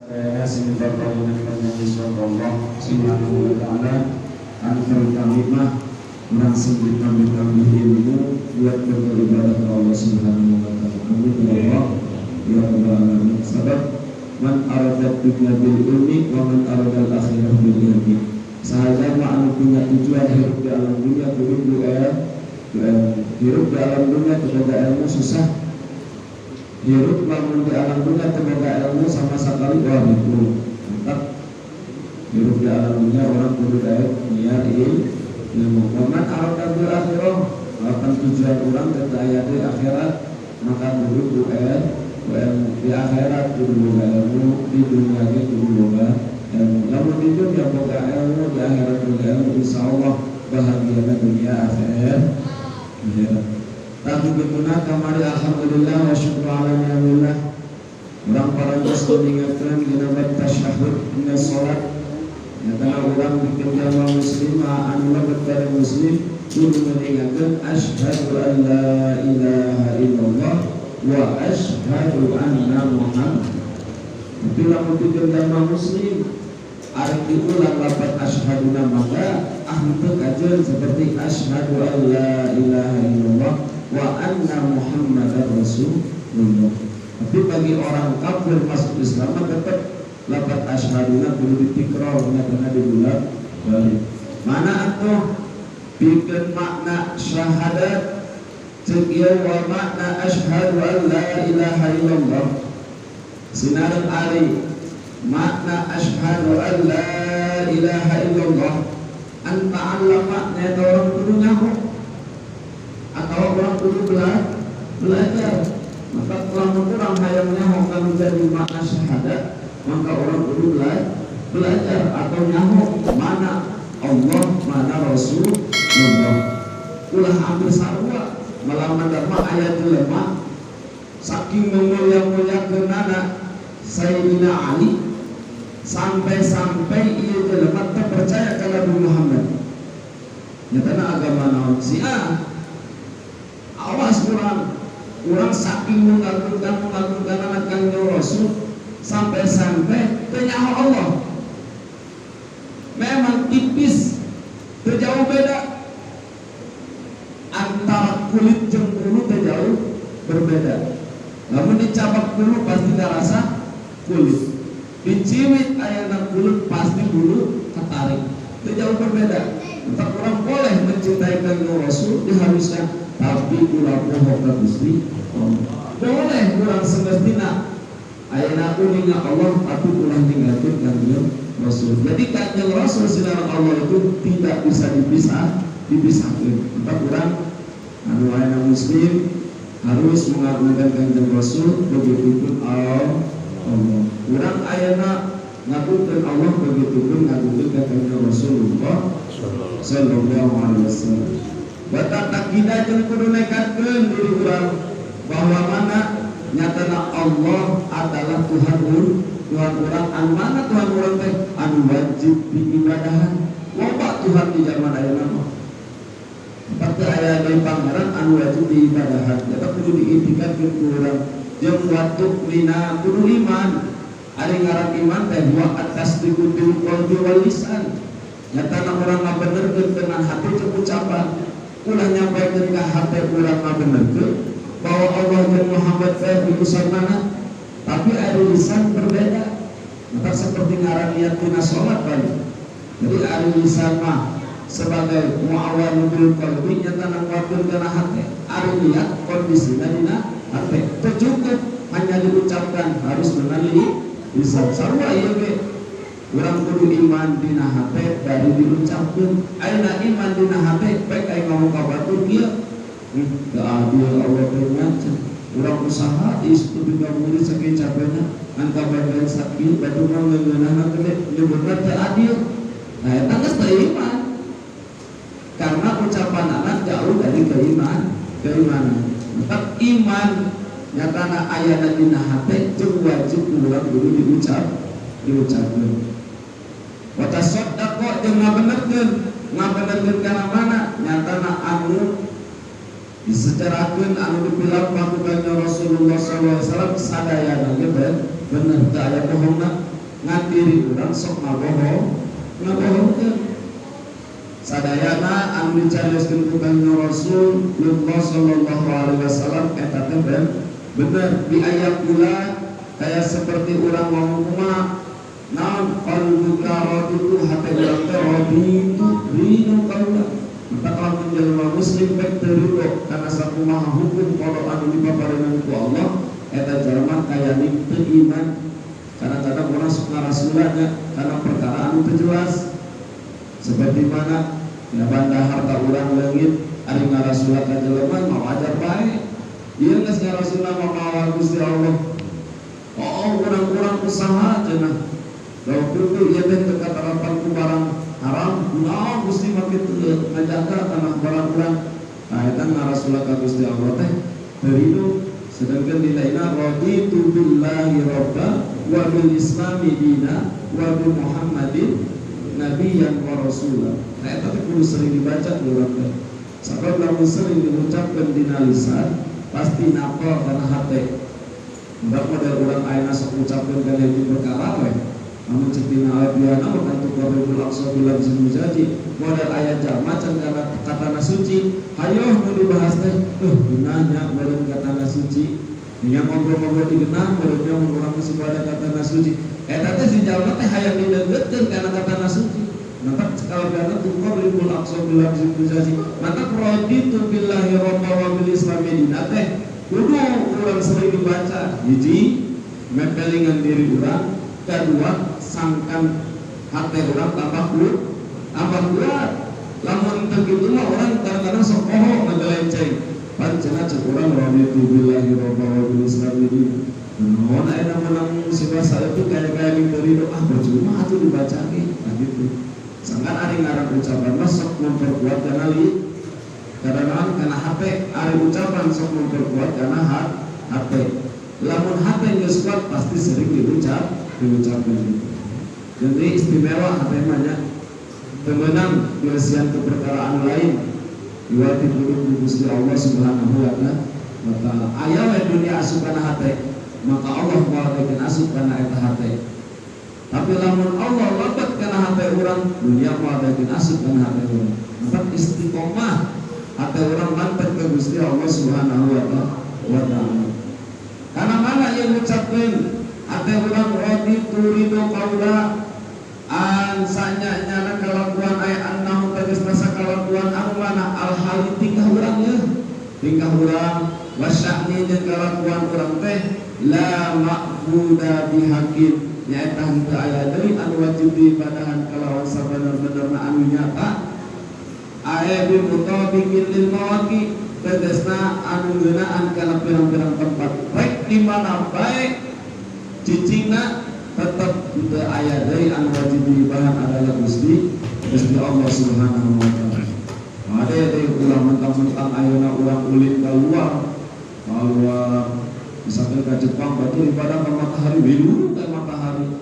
Saya Allah Subhanahu wa ta'ala anu kami mah urang sing ditambih-tambih ilmu buat beribadah ke Allah Subhanahu wa ta'ala. Amin ya Allah ya rabbal alamin. Sebab man arada dunya bil ilmi wa man arada al akhirah bil ilmi. Sahaja mah anu punya tujuan hidup di alam dunia kudu ilmu. Hidup di alam dunia teu ilmu susah. Hidup lamun di alam dunia teu ilmu sama sekali wah itu. Mantap. Hidup di alam dunia orang kudu daek niat ilmu. Wa man arada bil akhirah, akan tujuan orang teu aya di akhirat maka kudu ilmu. Di akhirat kudu boga ilmu, di dunia ge kudu boga ilmu. Lamun di dunia boga ilmu, di akhirat boga ilmu, insyaallah bahagiana dunia akhir. Tapi gimana kamari alhamdulillah wa syukur ala ni'amillah. Urang parantos mengingatkan dina bab tasyahud dina salat. Nyatana urang bikin jamaah muslimah anu lebet dari muslim kudu mengingatkan asyhadu an la ilaha illallah wa asyhadu anna Muhammad. Tapi lamun bikin jamaah muslim arek diulang lapat asyhaduna maka ah teu kajeun seperti asyhadu an la ilaha illallah wa anna Muhammadar Rasulullah. Tapi bagi orang kafir masuk Islam tetap lapat asyhaduna kudu ditikrar karena diulang balik. Mana atuh pikeun makna syahadat ceuk ieu wa makna asyhadu an la ilaha illallah. Sinareun ari makna asyhadu an la ilaha illallah an ta'allama nyaeta orang kudu nyaho atau orang kudu belajar. Maka lamun urang hayang nyaho kana jadi makna syahadat maka orang kudu belajar atau nyaho mana Allah mana Rasulullah. Ulah ambil sarua malaman dharma aya jelema saking memulia-muliakeunana Sayyidina Ali sampai-sampai ieu jelema teu percaya ka Nabi Muhammad. Nyatana agama naon si A. Awas urang saking mengagungkan anak Kangjeng Rasul sampai-sampai teu nyaho Allah. Memang tipis, teu jauh beda antara kulit jeung bulu teu jauh berbeda. Lamun dicabak bulu pasti ngarasa kulit, diciwit ayana kulit pasti bulu ketarik. Itu jauh berbeda. Tetap orang boleh mencintai Kangjeng Rasul diharuskan, tapi ulah poho ka Gusti Allah. Boleh urang semestina ayana uninga Allah tapi ulah ninggalkeun Kangjeng Rasul. Jadi Kangjeng Rasul sinar Allah itu tidak bisa dipisahkan. Tetap urang anu ayana muslim harus mengagungkan Kangjeng Rasul begitupun Allah. Urang ayana ngagungkeun Allah begitupun ngagungkeun Kangjeng Rasulullah sallallahu alaihi wasallam. Bata takidah jeung kudu nekadkeun diri urang bahwa mana nyatana Allah adalah Tuhan Tuhan urang, anu mana Tuhan urang teh anu wajib diibadahan. Loba Tuhan di zaman ayeuna mah. Pasti aya deui pangeran anu wajib diibadahan. Eta kudu diitikadkeun ku urang. Jeung waktu mina kudu iman. Ari ngaran iman teh wa at-tasdiqu bil qalbi wal lisan. Nyatana urang ngabenerkeun dengan hati jeung ucapan. Ulah nyampaikeun ka hate urang ngabenerkeun bahwa Allah jeung Muhammad teh utusanna, tapi ari lisan berbeda. Maka seperti ngaran niat tina salat bae. Jadi ari lisan mah sebagai muawan bil qalbi nyatana nguatkeun kana hate. Ari niat kondisina dina hate. Teu cukup hanya diucapkan, harus dengan lisan. Sarua ieu ge urang kudu iman dina hate dari diucapkeun. Ayeuna iman dina hate baik aya ngomong ka batur kieu. Teu adil Allah teh nya. Urang usaha di studi ka murid saking capena ngan kabagian sakieu batur mah ngeunahna teh nyebutna teu adil. Nah eta geus teu iman. Karena ucapan anak jauh dari keimanan. Tetap iman nyatana ayana dina hate jeung wajib urang kudu diucapkeun. Wa tasaddaqo jeung ngabenerkeun kana mana nyatana anu disecarakeun anu dipilampah ku Kanjeng Rasulullah sallallahu alaihi wasallam sadayana ge bener teu aya bohongna. Ngan diri urang sok ngabohongkeun. Sadayana anu dicarioskeun ku Kanjeng Rasulullah sallallahu alaihi wasallam eta teh bener bi ayat kaya seperti urang ngomong kumaha naon qalbuka raditu hate urang teh raditu ridho kaula. Maka lamun jelema muslim baik teu ridho kana sakumaha hukum qada anu dipaparenan ku Allah eta jelema kaya teu iman. Kadang-kadang orang sok ngarasulannya karena perkara anu teu jelas. Seperti mana ya banda harta urang leungit ari ngarasula ka jelema mah wajar bae. Ieu geus ngarasula mah mawa Gusti Allah. Oh, urang-urang usaha cenah. Law kudu ieu teh teu katarapan ku barang haram, kunaon Gusti mah kitu ngajaga tanah barang urang. Nah eta ngarasula ka Gusti Allah teh teu ridho. Sedangkan dina raditu billahi rabba wa bil islami dina wa bi Muhammadin nabiyyan wa rasulah. Nah eta teh kudu sering dibaca ku urang teh. Sabab lamun sering diucapkeun dina lisan pasti napal kana hate. Mbak model urang ayeuna sok ngucapkeun kana hiji perkara we. Namun cek dina abiana mah kan tuqarribul aqsa bil lamzil mujaji. Model aya jalma can kana katana suci, hayoh nu dibahas teh, gunanya meureun katana suci. Nya ngobrol-ngobrol di genah meureun nya mun urang geus ibadah katana suci. Eta teh si jalma teh hayang dideungeutkeun kana katana suci. Maka sekalian tuqarribul aqsa bil lamzil mujaji. Maka raditu billahi rabba wa bil islami dina teh kudu urang sering dibaca. Hiji mepelingan diri urang, kedua sangkan hati urang tambah kuat, tambah kuat. Lamun teu kitu mah urang kadang-kadang sok poho ngagelenceng. Pan cenah cek urang raditu billahi rabba wa bil islami dina. Naon aya menang musibah saeutik kaya-kaya mimpi ah percuma atuh dibaca ge. Nah gitu. Sangkan ari ngaran ucapan mah sok memperkuat kana li kadang kana hate, ari ucapan sok memperkuat kana hate. Lamun hate geus kuat pasti sering diucapkeun gitu. Jadi istimewa hate mah nya. Teu meunang dilesian ke perkara anu lain. Iwati kudu Gusti Allah Subhanahu wa ta'ala. Aya we dunia asup kana hate, maka Allah moal bikin asup kana eta hate. Tapi lamun Allah lebet kana hate urang, dunia moal bikin asup kana hate urang. Maka istiqomah hate urang mantep ke Gusti Allah Subhanahu wa ta'ala. Karena mana yang ngucapkeun hate urang raditu ridho kaula an sanya nyana kalakuan aya annahu tegasna sakalakuan anu mana al hal tingkah urang ye tingkah urang wasya'ni jeung kalakuan urang teh la ma'buda bihaqqin nyaeta henteu aya deui anu wajib diibadahan kalawan sabener-benerna anu nyata aya bi mutabiqin lil mawaqi tegasna anu ngeunaan kana pirang-pirang tempat rek di mana bae cicingna tetep teu aya deui anu wajib diibadahan adalah Gusti Allah Subhanahu wa ta'ala. Ada deui ulah mentang-mentang ayeuna urang ulin keluar misalkan ke Jepang batu ibadah ke matahari biru ke matahari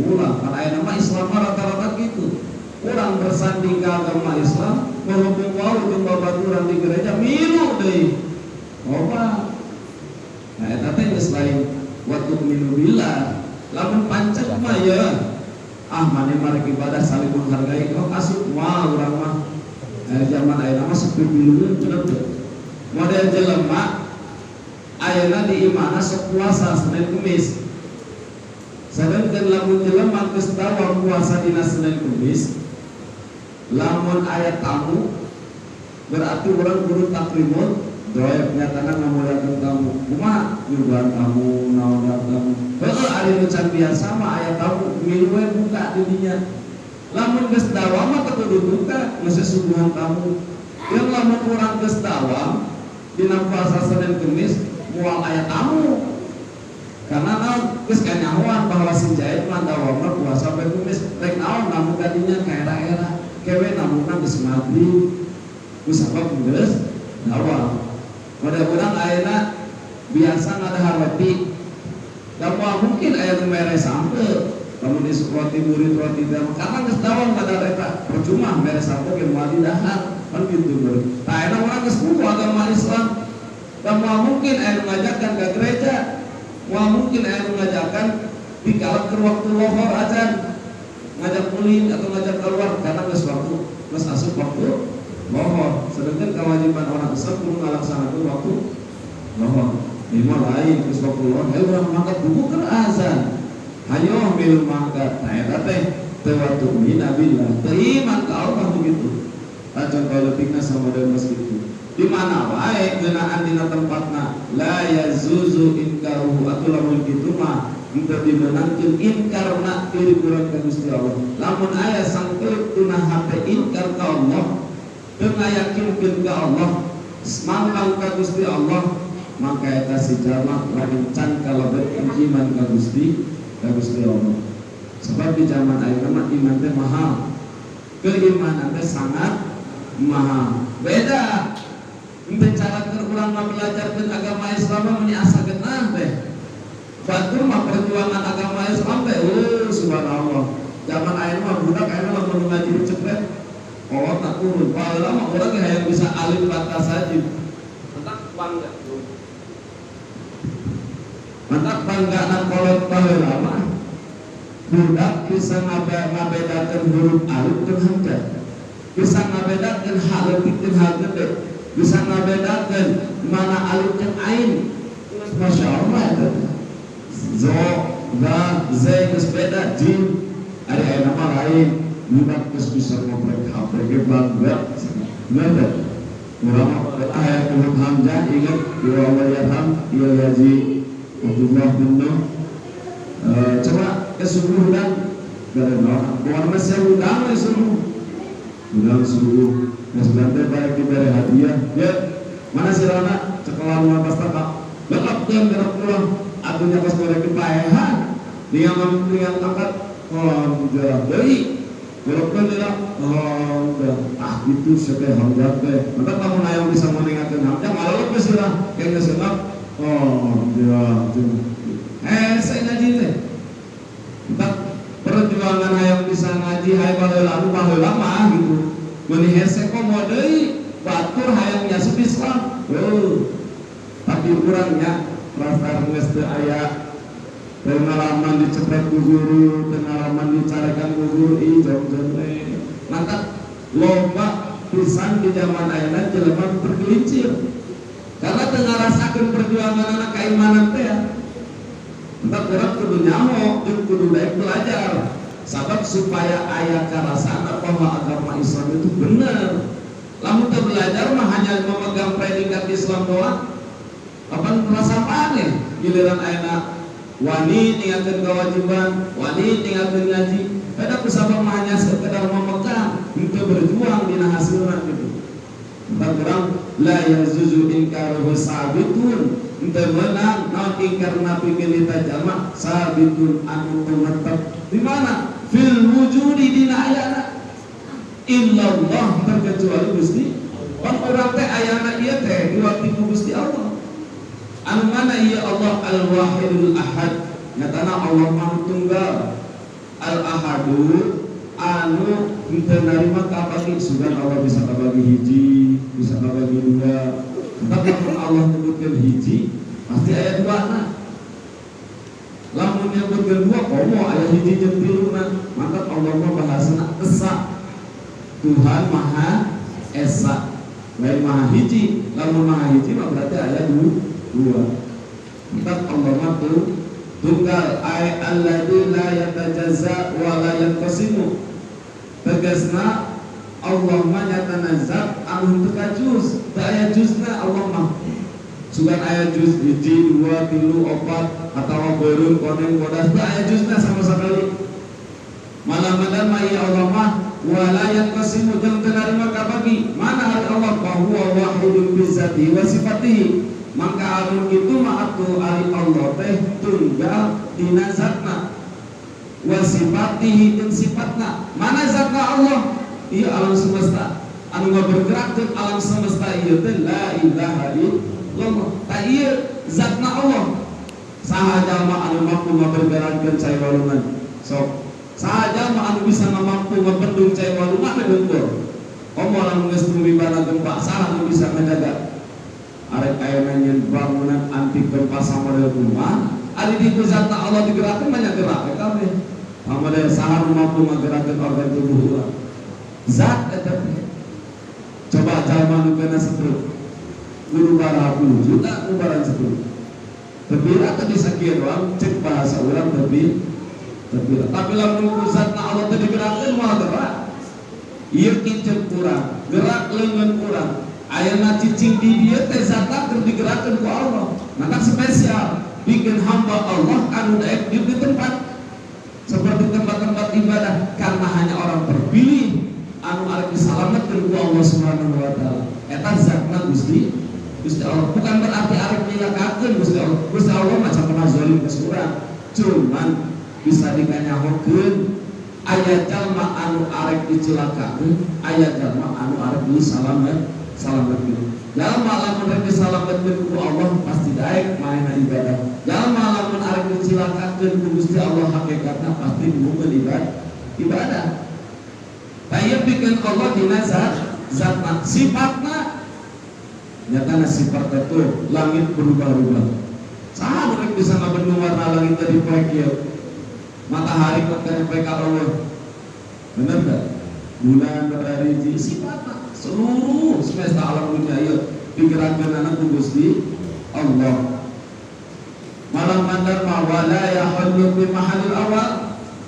ulah kan ayeuna mah Islam rata-rata gitu. Urang bersanding ke agama Islam berhubung wau jeung babaturan di gereja milu deui loba. Nah eta teh geus lain wa tu'minu billah. Lamun pancet mah ya ah mane marek ibadah saling menghargai oh asup wah urang mah zaman ayeuna mah sok pipilueun bener teu. Model jelema ayeuna di imahna sok puasa Senin Kemis. Sedangkan lamun jelema geus tawa puasa dina Senin Kemis, lamun aya tamu berarti urang kudu takrimul doep nyatana ngamuliakeun tamu. Kumaha nyuguhan tamu, naon tamu. Heueuh ari nu can biasa mah aya tamu milu we buka di dinya. Lamun geus dawa mah teu kudu buka, geus suguhan tamu. Jeung lamun urang geus dawa dina puasa Senin Kemis moal aya tamu. Karena naon geus kanyahoan bahwa si Jaid mah dawamna puasa poe Kemis, rek naon namu ka dinya ka era-era. Kewe namuna geus maghrib. Ku sabab geus dawam. Model urang ayeuna biasa ngadahar roti. Da moal mungkin aya nu mere sampe. Lamun isuk roti murid roti teh karena geus dawam ngadahar eta percuma mere sampe ge moal didahar kan kitu beureum. Tah ayeuna urang geus kudu agama Islam. Da moal mungkin aya nu ngajakan ka gereja, moal mungkin aya nu ngajakan Dikala keur waktu lohor azan ngajak ulin atau ngajak keluar karena geus waktu geus asup waktu lohor. Sedangkan kewajiban orang Islam kudu ngalaksanakeun waktu lohor. Ieu mah lain geus waktu lohor, hayu urang mangkat buku keur azan. Hayo milu mangkat. Nah eta teh teu watu'mina billah. Teu iman ka Allah begitu. Tah contoh leutikna sama dengan kitu. Di mana wae ngeunaan dina tempatna la yazuzu inkaruhu atuh lamun kitu mah henteu dimeunangkeun inkarna diri urang ka Gusti Allah. Lamun aya sangkeut tuna hate inkar ka Allah, teu ngayakinkeun ka Allah, mangkang ka Gusti Allah, maka eta si jalma lamun can kalebet iman ka Gusti Allah. Sebab di zaman ayeuna mah iman teh mahal. Keimanan teh sangat mahal. Beda. Henteu cara keur urang mah belajarkeun agama Islam mah meuni asa geunah teh. Batur mah perjuangan agama Islam teh, subhanallah. Zaman ayeuna mah budak ayeuna lamun ngaji dicepet, kolot tak turun. Baheula mah urang ge hayang bisa alif batas saja. Mantap bangga. Mantap banggana kolot baheula mah. Budak bisa ngabedakeun huruf alif jeung hamzah. Bisa ngabedakeun ha leutik jeung ha gede. Bisa ngabedakeun mana alif jeung ain. Masya Allah eta. Zo, za, ze geus beda, jim. Ari aya nama lain. Budak geus bisa ngoprek HP ge bangga. Bener. Urang mah aya huruf hamzah inget ya Allah yarham ya Haji Abdullah bin Nuh. Coba ke subuh dan dari nol, bukan masih udang ya subuh, udang subuh, mas bante balik diberi hadiah, ya mana si Rana sekolah rumah pas tak, lengkap dan gerak pulang, atunya pas mereka kepayahan, tinggal angkat, hamzah, dari, gerak dia, hamzah, ah itu siapa hamzah teh, maka kamu nayang bisa meninggalkan hamzah, malah lepas sih lah, kayak nggak hamzah, saya ngaji teh. Perjuangan hayang bisa ngaji hayang baheula baheula mah gitu. Meuni hese komo deui batur hayang nyasup Islam. Heuh. Tapi urang nya rasa geus teu aya pengalaman dicepret ku guru, pengalaman dicarekan ku guru ih jauh-jauh we. Mantap loba pisan di zaman ayeuna jelema tergelincir. Karena teu ngarasakeun perjuangan anak keimanan teh. Entah urang kudu nyaho jeung kudu daek belajar. Sabab supaya aya karasana bahwa agama Islam itu benar. Lamun teu belajar mah hanya memegang predikat Islam doang. Kapan merasa aneh giliran ayeuna wani ninggalkeun kewajiban, wani ninggalkeun ngaji. Beda ku sabab mah hanya sekedar memegang, henteu berjuang dina hasilna gitu. Entah urang la yazuzu inkaruhu sabitun. Henteu meunang naon ingkar nabi milita jama sabitun anu tumetep. Di mana? Fil wujudi dina ayana. Illallah terkecuali Gusti. Pan urang teh ayana ieu teh diwati ku Gusti Allah. Anu mana ieu Allah al-Wahidul Ahad. Nyatana Allah mah tunggal. Al-Ahadu anu henteu narima kabagi, sugan Allah bisa kabagi hiji, bisa kabagi dua. Tapi lamun Allah nyebutkeun hiji, pasti aya dua na. Lamun nyebutkeun dua, komo aya hiji jeung tiluna. Mantap Allah mah bahasana esa. Tuhan Maha Esa. Lain Maha hiji, lamun Maha hiji mah berarti aya dua. Mantap Allah mah tunggal ay alladzi la yatajazza wa la yanqasimu. Tegasna Allah mah nyatana zat anu teu kajuz, teu aya juzna Allah mah. Sugan aya juz 1, 2, 3, 4 atawa beureum koneng bodas teu aya juzna sama sekali. Malah-malah mah ieu Allah mah wala yanqasimu jeung teu narima kabagi. Mana ari Allah bahwa wahidun bizatihi wa sifatihi. Maka anu kitu mah atuh ari Allah teh tunggal dina zatna wa sifatihi jeung sifatna. Mana zatna Allah? Ieu alam semesta. Anu bergerak jeung alam semesta ieu teh la ilaha illallah. Ta ieu zatna Allah. Saha jalma anu mampu ngabergerakkeun cai walungan? Sok. Saha jalma anu bisa mampu ngabendung cai walungan teh hungkul. Komo lamun geus tumibana gempa saha anu bisa ngajaga? Arek aya nyeun bangunan anti gempa samodel kumaha? Ari di zatna Allah digerakkeun mah nya gerak we kabeh. Pamade saha nu mampu ngagerakkeun organ tubuh urang. Zat eta teh. Coba jalma nu kena stroke. Kudu baraha puluh juta kubaran stroke. Tepira teh bisa kieu doang cek bahasa urang tapi tepira. Tapi lamun ku zatna Allah teh digerakkeun moal gerak. Ieu kincep urang, gerak leungeun urang. Ayeuna cicing di dieu teh zatna keur digerakkeun ku Allah. Maka spesial bikin hamba Allah anu daek di tempat seperti tempat-tempat ibadah karena hanya orang terpilih anu arek disalametkeun ku Allah Subhanahu wa taala. Eta zatna Gusti Gusti Allah. Bukan berarti arek nyilakakeun Gusti Allah. Gusti Allah mah pernah zalim ka urang. Cuman bisa dikanyahokeun aya jalma anu arek dicilakakeun, aya jalma anu arek disalamet salametkeun. Jalma lamun rek disalametkeun ku Allah pasti daek maena ibadah. Jalma lamun arek dicilakakeun ku Gusti Allah hakikatna pasti embungeun ibadah. Taya bikin Allah dina zat zatna sifatna nyatana sifat itu langit berubah-ubah. Saha nu rek bisa ngabendung warna langit tadi poe kieu? Matahari kok nyampe ka Allah. Bener tak? Bulan berariji sifatna seluruh semesta alam dunia ieu digerakkeun ku Gusti Allah. Malam mandar ma wala yahullu bi mahalil awal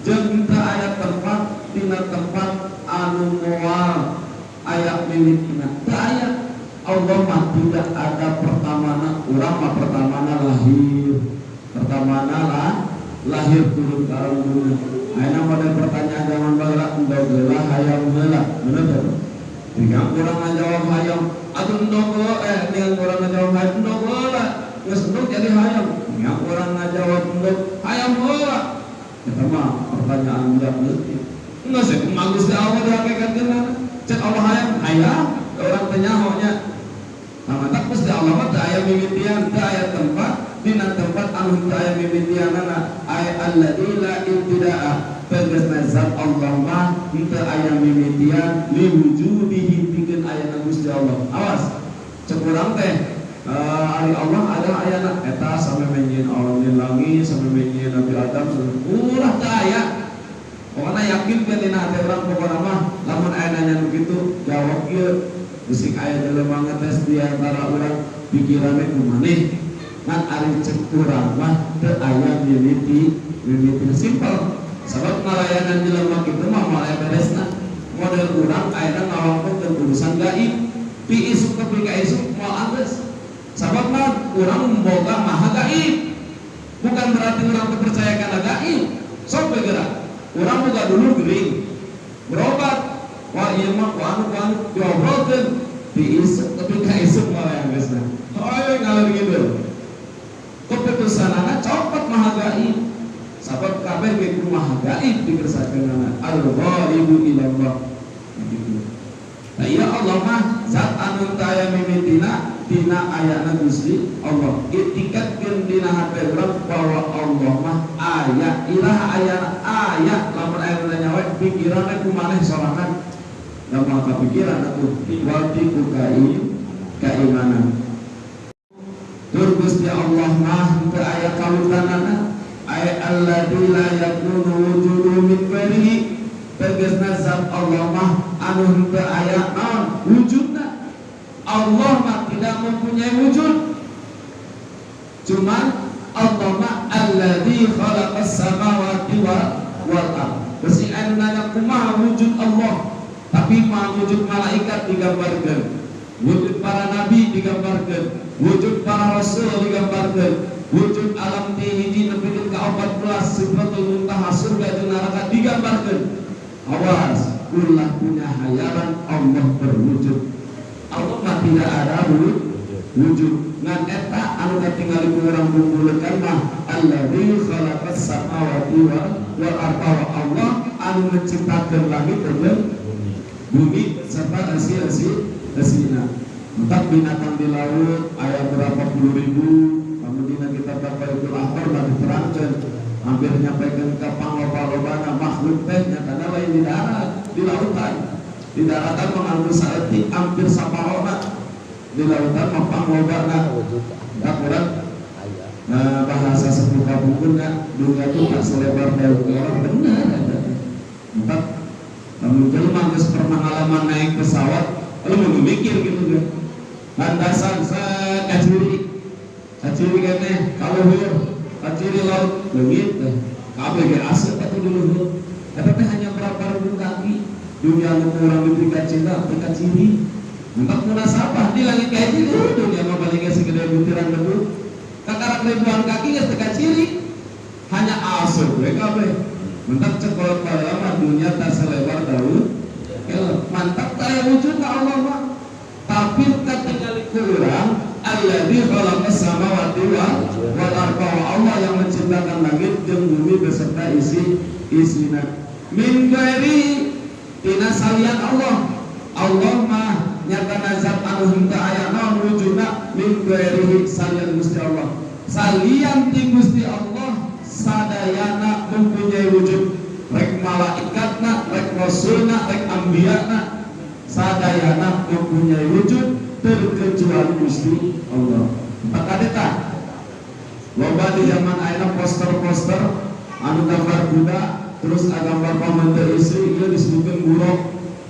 jeung teu aya tempat dina tempat anu moal aya mimitina. Teu aya. Allah mah tidak ada pertamana, urang mah pertamana lahir. Pertamana lah lahir turun ke alam dunia. Ayeuna model pertanyaan zaman baheula endog heula hayam heula, bener teu? Tinggal kurang ngajawab hayam atau endog tinggal kurang ngajawab hayam endog heula. Geus endog jadi hayam. Tinggal kurang ngajawab endog hayam heula. Eta mah pertanyaan budak leutik. Enggak sih, kumaha Gusti Allah dihakikatkeun. Cek Allah hayam, hayam, urang teh nyaho nya. Nah, mantap Gusti Allah mah teu aya mimitian, teu aya tempat dina tempat anu teu aya mimitianana ay alladzi la ibtidaa tegasna zat Allah mah teu aya mimitian li wujudihi pikeun ayana Gusti Allah. Awas, cek urang teh ari Allah ada ayana eta sampe nyieun alam jeung langit, sampe nyieun Nabi Adam, ulah teu aya. Pokona yakin kan dina hati urang pokona mah lamun aya nanya nu kitu jawab kieu. Bisi aya jelema ngetes di antara urang pikiranna kumaneh ngan ari cek urang mah teu aya mimiti mimiti simpel sabab ngalayanan jelema kitu mah moal aya beresna. Model urang ayeuna ngawangkeun urusan gaib pi isuk tepi ka isuk moal anggeus sabab mah urang boga maha gaib. Bukan berarti urang teu percaya kana gaib. Sok we geura urang boga dulur gering berobat. Wah iya mah ku anu diobrolkeun di isuk tapi ka isuk malah yang geusna. Hoy ngalor ngidul. Keputusanana copot maha gaib. Sabab kabeh ge kudu maha gaib dikersakeunana. Al-ghaibu ilallah. Gitu. Nah iya Allah mah zat anu teu aya mimitina dina ayana Gusti Allah. Itikadkeun dina hate urang bahwa Allah mah aya, iraha ayana aya lamun aya nu nanya we pikiranna kumaneh sorangan. Da moal kapikiran atuh wati ku kaimanan. Tur Gusti Allah mah teu aya kawutanana ay alladzi la yakunu wujudu min ghairihi tegasna zat Allah mah anu teu aya naon wujudna. Allah mah tidak mempunyai wujud. Cuman Allah mah alladzi khalaqas samawati wal ard. Besi anu nanya kumaha wujud Allah, tapi mah wujud malaikat digambarkeun, wujud para nabi digambarkeun, wujud para rasul digambarkeun, wujud alam ti hiji nepi ka 14 sifatul muntaha surga jeung neraka digambarkeun. Awas, ulah punya hayalan Allah berwujud. Allah mah tidak ada wujud. Ngan eta anu katingali ku urang bungkulekan mah alladzi khalaqas samawati wal arda wa Allah anu menciptakeun langit jeung bumi serta esi-esi esina. Entah binatang di laut aya berapa puluh ribu, kemudian kita Taqaidul Akhbar mah diterangkeun hampir nyampaikan ke pangloba-lobana makhluk teh nyatana lain di darat, di lautan. Di daratan mengambil saeutik hampir saparona, di lautan mah panglobana. Wujud Da kurang aya. Bahasa sepuh kapungkurna dunia itu tak selebar daun kelor, bener eta. Entah lamun jelema geus pernah ngalaman naik pesawat, lu mau mikir gitu kan. Landasan set kaciri. Kaciri keneh ka luhur, kaciri laut leungit teh. Kabeh ge asup atuh di luhur. Eta teh hanya berapa ribu kaki. Dunia nu urang diberikan cinta, berikan ciri. Entah munasabah di langit kayak gitu, dunia mah paling ge segede butiran debu. Kakarak ribuan kaki geus teu kaciri. Hanya asup we kabeh. Mantap cek kolot mah dunia tak selebar daun. Mantap aya wujud ka Allah mah. Tapi katingali ku urang alladzi khalaqas samawati wal arda, Allah yang menciptakan langit dan bumi beserta isi isina. Min ghairi, tina salian Allah. Allah mah nyata zat anu henteu aya naon wujudna min ghairihi salian Gusti Allah. Salian ti Gusti Allah sadayana mempunyai wujud, rek malaikatna, rek rasulna, rek ambiyana, sadayana mempunyai wujud terkecuali Gusti Allah. Maka eta loba di zaman ayeuna poster-poster anu gambar kuda terus gambar pamantu istri, ieu disebutkeun buraq,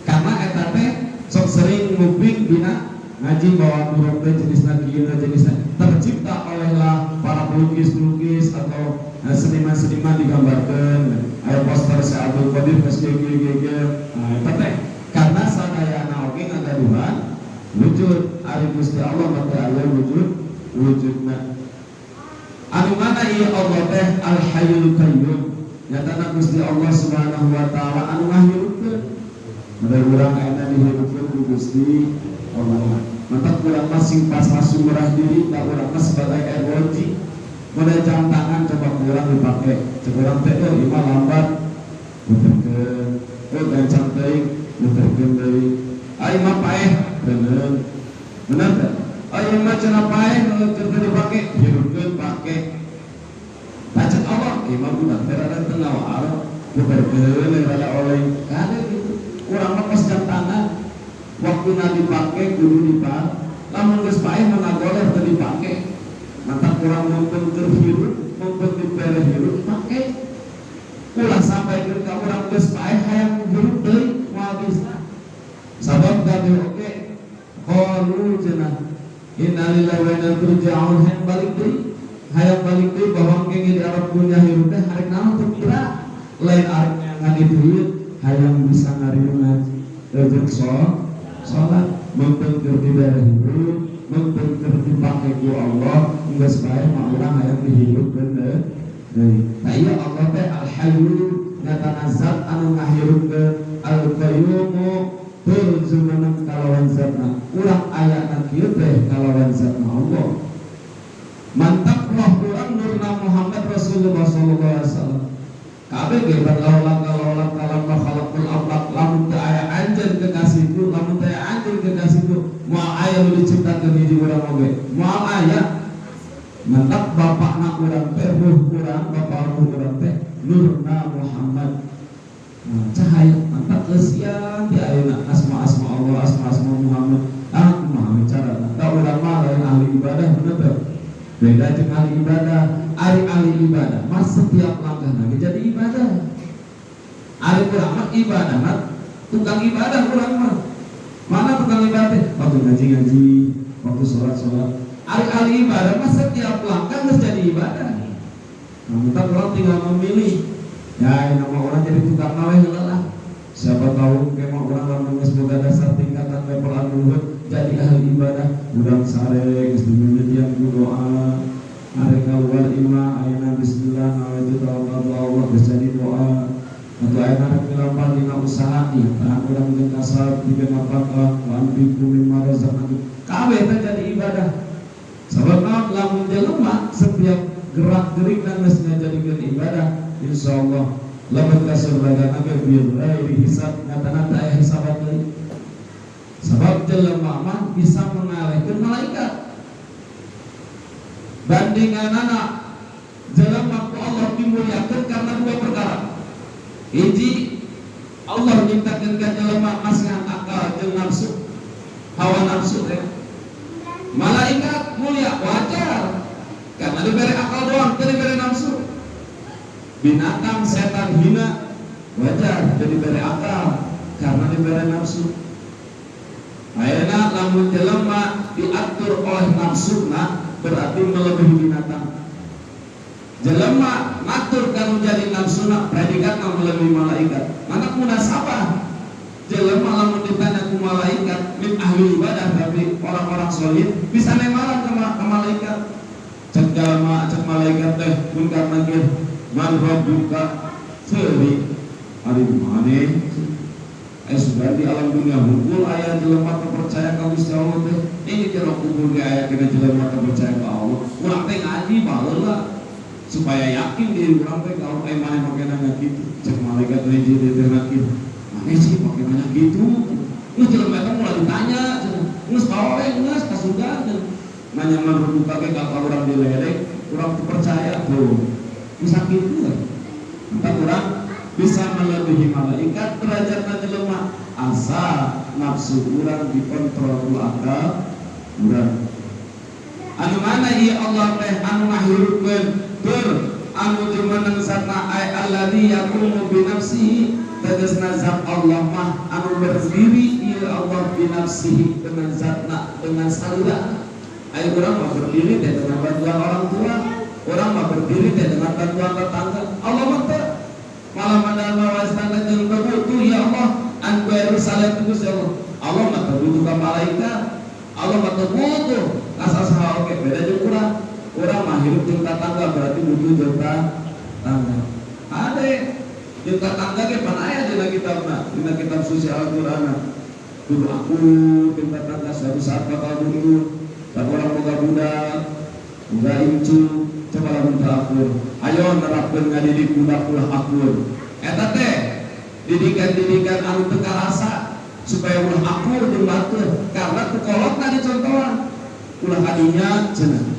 karena eta teh sok sering nguping dina ngaji bahwa buraq teh jenisna kieu, jenisna tercipta olehlah para pelukis-pelukis atau seniman-seniman, digambarkan aya poster Syekh Abdul Qadir geus kieu kieu kieu. Nah, eta teh karena sadayana oge ngagaduhan wujud, ari Gusti Allah mah teu aya wujud wujudna. Anu mana ieu Allah teh Al Hayyul Qayyum, nyatana Gusti Allah Subhanahu wa taala anu ngahirupkeun. Model urang ayeuna dihirupkeun ku Gusti Allah. Mantap urang mah sing pas murah diri da urang mah sebagai ROG. Model jam tangan coba kurang dipake, cek urang teh, oh ieu mah lambat, muterkeun. Oh, gancang teuing, muterkeun deui. Ah, ieu mah paeh, bener bener teh. Ah, ieu mah cenah paeh, keur teu dipake, hirupkeun pake. Tah, Allah ieu mah budak teh rada teu ngawaar, muterkeun rada oleng kade gitu. Urang mah pas jam tangan waktuna dipake kudu dipake, lamun geus paeh mah ngagoler teu dipake. Mantap urang mumpung keur hirup, mumpung dibere hirup, pake. Ulah sampai ka urang geus paeh hayang hirup deui, moal bisa. Sabab kami oke qalu cenah innalillahi wa inna ilaihi raji'un, hayang balik deui, hayang balik deui bahwa engke di Arab dunya hirup teh arek naon teu kira lain arek ngan duit, hayang bisa ngariung ngaji jeung salat. Mumpung keur dibere hirup, mumpung keur dipake ku Allah, geus paeh mah urang hayang dihirupkeun deui. Nah, ieu Allah teh Al Hayyu, nyatana zat anu ngahirupkeun, Al Qayyumu tur jumeneng kalawan zatna. Urang ayana kieu teh kalawan zatna Allah. Mantap roh urang nurna Muhammad Rasulullah sallallahu alaihi wasallam. Kabeh ge laula laula kalam khalaqul aflaq, lamun teu aya anjeun kekasihku, lamun teu aya anjeun kekasihku, moal aya nu diciptakeun hiji urang oge moal aya. Mantap bapakna urang teh, ruh urang, bapak ruh urang teh nurna Muhammad. Nah, cahaya. Mantap kesian di ayeuna asma-asma Allah, asma-asma Muhammad, ah kumaha cara da urang mah lain ahli ibadah, bener teh? Beda jeung ahli ibadah. Ari ahli ibadah mah setiap langkah lagi jadi ibadah. Ari urang mah ibadah mah tukang ibadah urang mah. Mana tukang ibadah? Waktu ngaji-ngaji, waktu sholat-sholat. Ari ahli ibadah mah setiap langkah harus jadi ibadah. Nah, kita orang tinggal memilih. Ya, nama orang jadi tukang naweh lah. Siapa tahu kemah orang lamun geus boga dasar tingkatan level anu luhur jadi ahli ibadah, urang sare geus dimimitian ku doa. Arek keluar imah ayeuna bismillah nawaitu tawakkaltu Allah, geus jadi doa. Atau ayeuna rek milampah dina usaha ieu tah urang jeung kasab tiga nafkah wa anfiqu mimma razaqnakum. Kabeh teh jadi ibadah. Sabab naon, lamun jelema setiap gerak gerik dan geus ngajadikeun ibadah, insyaallah lamun ka surga ge bi ghairi hisab, nyatana teu aya hisaban deui. Sabab jelema mah bisa mengalahkan malaikat. Bandinganana jelema ku Allah dimuliakeun karena dua perkara. Hiji, Allah nyiptakeun ka jelema masihan akal jeung nafsu, hawa nafsu teh. Malaikat mulia wajar karena diberi akal. Binatang setan hina wajar jadi bere akal karena dibere nafsu. Ayeuna lamun jelema diatur oleh nafsuna berarti melebihi binatang. Jelema ngatur kanu jadi nafsuna predikatna melebihi malaikat. Matak munasabah jelema lamun ditanya ku malaikat min ahli ibadah tapi orang-orang solid bisa nemaran ke malaikat. Cek jelema cek malaikat teh munkar nakir man rabbuka seuri ari maneh sudah di alam dunia hukum aya jelema teu percaya ka Gusti Allah teh ini jero kubur ge aya kena jelema teu percaya ka Allah. Urang teh ngaji baheula supaya yakin diri urang teh ka Allah. Maneh make nanya kitu cek malaikat hiji teh nakir maneh sih make nanya kitu geus jelema eta moal ditanya geus bae geus ka surga nanya man rabbuka ge ka urang dilerek urang teu percaya tuh bisa kitu lah. Entah urang bisa melebihi malaikat derajatna jelema asa nafsu urang dikontrol ku akal urang. Anu mana ieu Allah teh anu ngahirupkeun tur anu jumeneng satna ay alladzi yaqumu bi nafsihi tegasna zat Allah mah anu berdiri ieu Allah bi nafsihi dengan zatna dengan salira. Ayo urang mah berdiri teh dengan bantuan orang tua, urang mah berdiri teh dengan bantuan tetangga. Allah mah teh malah mandala wastana jeung teu butuh ya Allah an Yerusalem itu Gusti Allah. Allah mah teu butuh ka malaikat, Allah mah teu butuh ka saha oge beda jeung urang. Urang mah hirup jeung tetangga berarti butuh jeung tetangga. Ade jeung tetangga ge pan aya dina kitabna, dina kitab suci Al-Qur'an. Kudu aku jeung tetangga suatu saat bakal butuh. Dan urang boga budak, boga incu, coba lamun teu akur. Ayo nerapkeun ngadidik budak ulah akur. Eta teh didikan-didikan anu teu karasa supaya ulah akur jeung batur karena ku kolotna dicontohan. Ulah kadinya cenah.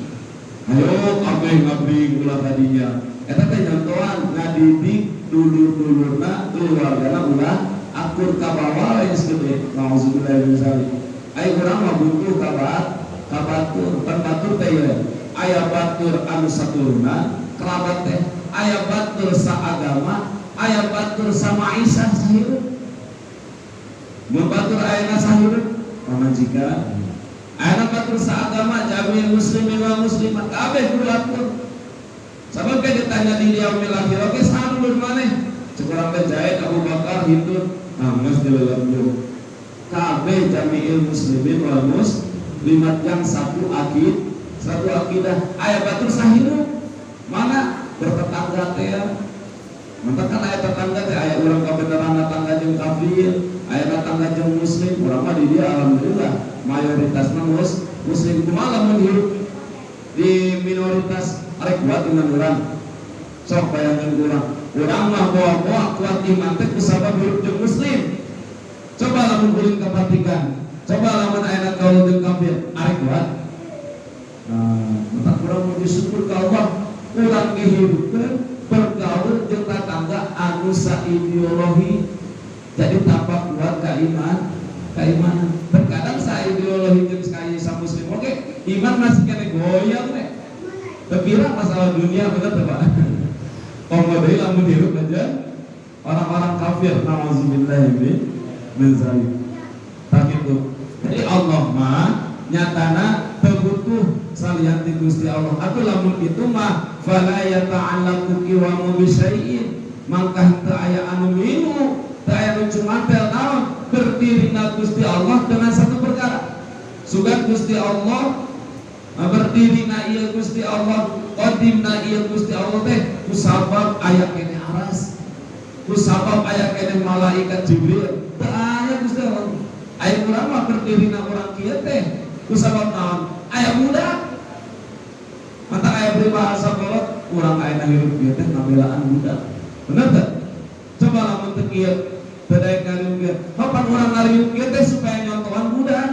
Ayo kabeh ngabring ulah kadinya. Eta teh nyontohan ngadidik dulur-dulurna keluargana ulah akur ka bawa geus gede. Nauzubillahi min zalik. Ayo urang mah butuh ka batur, pan batur teh ieu. Aya batur anu saturuna kerabat teh, aya batur saagama, aya batur sama Aisyah sahirup. Mun batur ayeuna sahirup pamajikan. Ayeuna batur saagama jami'il muslimin wal muslimat kabeh kudu akur. Sabab ke ditanya di yaumil akhir oge saha dulur maneh? Cek urang teh Zaid, Abu Bakar, Hindun, nah geus dilelembung. Kabeh jami'il muslimin wal muslimat yang satu akid, satu akidah. Aya batur sahirup mana bertetangga teh ya. Mantap kan aya tetangga teh aya urang kabeneran tetangga jeung kafir, aya tetangga jeung muslim. Urang mah di dieu alhamdulillah mayoritasna muslim. Kumaha lamun hirup di minoritas arek kuat iman urang. Sok bayangkeun urang. Urang mah bawa-bawa kuat iman teh kusabab hirup jeung muslim. Coba lamun kuring ka Vatikan, coba lamun aya gaul jeung kafir, arek kuat. Nah, maka kurang puji syukur ka Allah, kurang dihidupkeun bergaul jeung tetangga anu saideologi jadi tambah kuat keimanan. Terkadang saideologi jeung sa muslim oke, iman masih kene goyang teh. Teu masalah dunia bener teh Pak. Komo deui lamun hirup aja orang-orang kafir nauzubillahi min zalik. Tak kitu. Jadi Allah mah nyatana teu butuh salian ti Gusti Allah. Atuh lamun kitu mah fala yata'allaqu qiwamu bisyai'in. Mangkah teu aya anu milu, teu aya nu cumantel naon berdirina Gusti Allah dengan satu perkara. Sugan Gusti Allah berdirina ieu Gusti Allah, qadimna ieu Gusti Allah teh kusabab aya keneh aras. Kusabab aya keneh malaikat Jibril. Teu aya Gusti Allah. Aya urang mah berdirina urang kieu teh kusabab naon? Aya budak. Mata aya peribahasa kolot urang ayeuna hirup kieu teh ngabelaan budak. Bener teu? Coba lamun teu kieu teu daek ngariung kieu. Kapan urang ngariung kieu teh supaya nyontohan budak?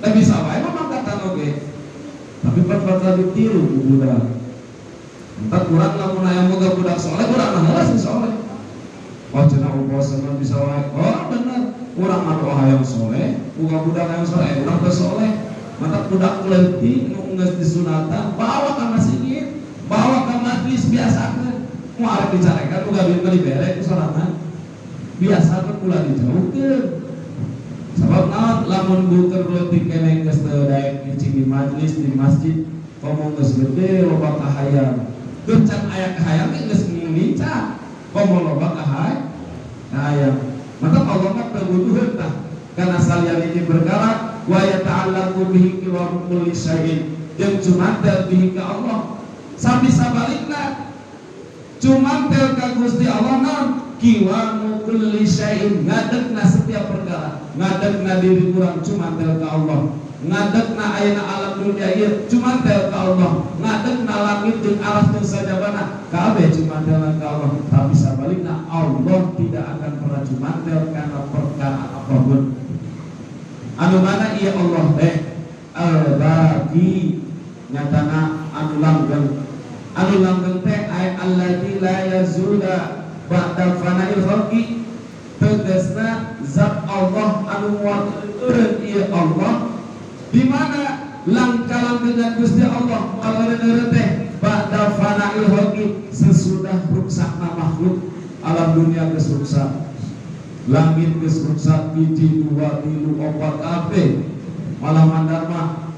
Da bisa wae mah mangkatan oge. Tapi pan bakal ditiru ku budak. Entar urang lamun aya boga budak soleh urang mah heula sih soleh. Oh cenah upasan bisa wae. Oh bener. Urang mah doa hayang soleh, boga budak hayang soleh, urang teh soleh. Mata budak leutik nu geus disunatan bawa ka masjid. Bawa ke majlis biasakeun. Moal arek dicarekan uga duit mah dibere ku sorangan. Biasakeun ulah dijauhkeun. Sabab naon lamun buker leutik keneh geus teu daek cicing di majlis di masjid komo geus gede loba kahayang. Geus can aya kahayang ge geus nincak. Komo loba kahayang. Maka Allah mah teu butuheun tah kana salian hiji perkara wa yata'allaqu bihi qiwamu kulli syai'in jeung cumantel bihi ka Allah. Sami sabalikna cumantel ka Gusti Allah naon qiwamu kulli syai'in ngadegna setiap perkara, ngadegna diri urang cumantel ka Allah, ngadegna ayeuna alam dunia ieu cumantel ka Allah, ngadegna langit jeung aras jeung sajabana kabeh cumantel ka Allah. Tapi sabalikna Allah tidak akan pernah cumantel kana perkara apapun. Anu mana ieu Allah teh al-baqi nyatana anu langgeng. Anu langgeng teh ay alladzi la yazula ba'da fana'il khalqi, tegasna zat Allah anu moal eureun ieu Allah di mana langka-langkengan Gusti Allah moal eureun teh ba'da fana'il khalqi sesudah ruksakna makhluk. Alam dunia geus ruksak, langit geus ruksak, 1 2 3 4 kabeh malah mandar mah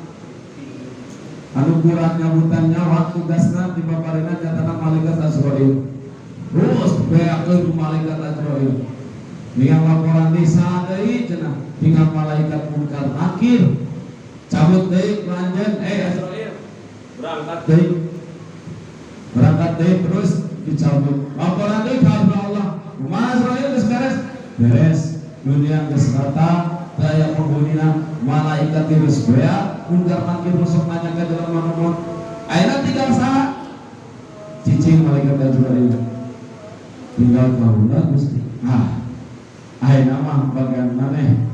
anu kurang nyabutan nyawa tugasna di paparina nyatana malaikat Azrail. Terus beakeun malaikat Azrail ningal laporan desa deui cenah tinggal malaikat munkar nakir cabut deui lanjeun Azrail berangkat deui terus dicabut laporan deui ka Allah. Kumaha Azrail geus beres? Beres, dunia geus rata teu aya penghunina, malaikat geus beak munkar nakir sok nanya ka jelema nu ayeuna tinggal saha? Cicing malaikat Azrail tinggal kaula Gusti. Ah, ayeuna mah bagian maneh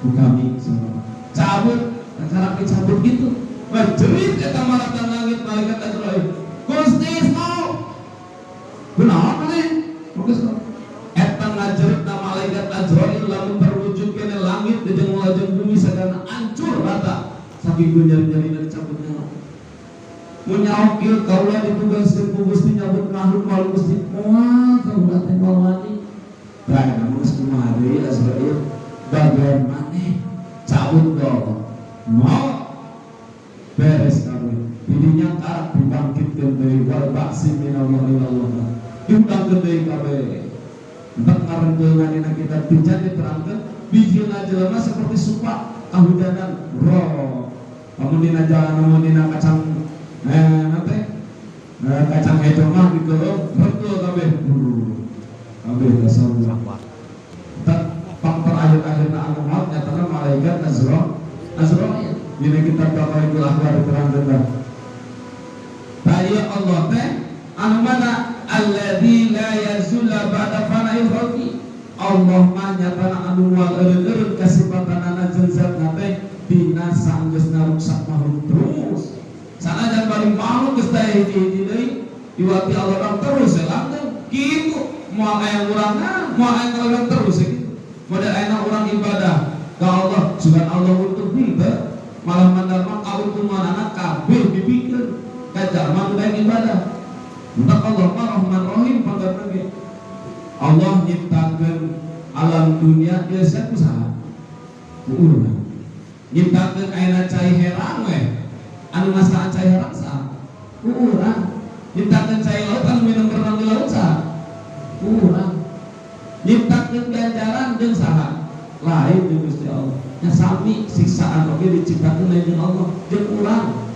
ku kami semua. Cabut, cara dicabut gitu. Menjerit eta malaikat langit malaikat Azrail. Gusti stop. Kunaon maneh? Bagus kok. Eta ngajeritna malaikat Azrail lamun terwujud kene langit jeung lajeng bumi sagana hancur rata. Saking ku nyeri-nyerina dicabut nyawa. Mun nyaho kieu kaula ditugaskeun ku Gusti nyabut makhluk moal Gusti moal kaula teh moal wani. Tah namun geus kumaha deui Azrail bagian maneh cabut dong. Mau beres kabeh. Didinya karak dibangkitkeun deui wal ba'si minallah ilallah. Diundangkeun deui kabeh. Entak ngarendeungan dina kitab Tijan diterangkeun bijilna jelema seperti supa kahujanan roh. Lamun dina jalan lamun dina kacang nanti kacang hejo mah dikeureup betul kabeh. Kabeh tasawuf. Tak pang terakhir-akhirna anu maut nyatana malaikat Azrail. Dina kitab Daqaiqul Akhbar diterangkeun tah. Ta ieu Allah teh anu mana alladzi la yazula ba'da fana'il khalqi. Allah mah nyatana anu moal eureun-eureun kasifatanana jeung zatna teh dina sanggeusna ruksak makhluk terus. Sanajan bari makhluk geus teh hiji-hiji deui diwati Allah terus ya langgeng kitu moal aya ngurangna moal aya ngurang terus ya kitu. Model ayeuna urang ibadah ka Allah sugan Allah untung henteu malah mandar mah kauntunganana kabeh dipikeun ka jalma nu daek ibadah. Entak Allah mah Rahman Rahim panggarna ge. Allah nyiptakeun alam dunia biasa ku saha? Ku urang. Nyiptakeun ayeuna cai herang we. Anu ngasaan cai herang saha? Ku urang. Nyiptakeun cai laut anu minum berenang di laut saha? Ku urang. Nyiptakeun ganjaran jeung saha? Lain jeung Gusti Allah. Nya sami siksaan oge diciptakeun lain jeung Allah jeung urang.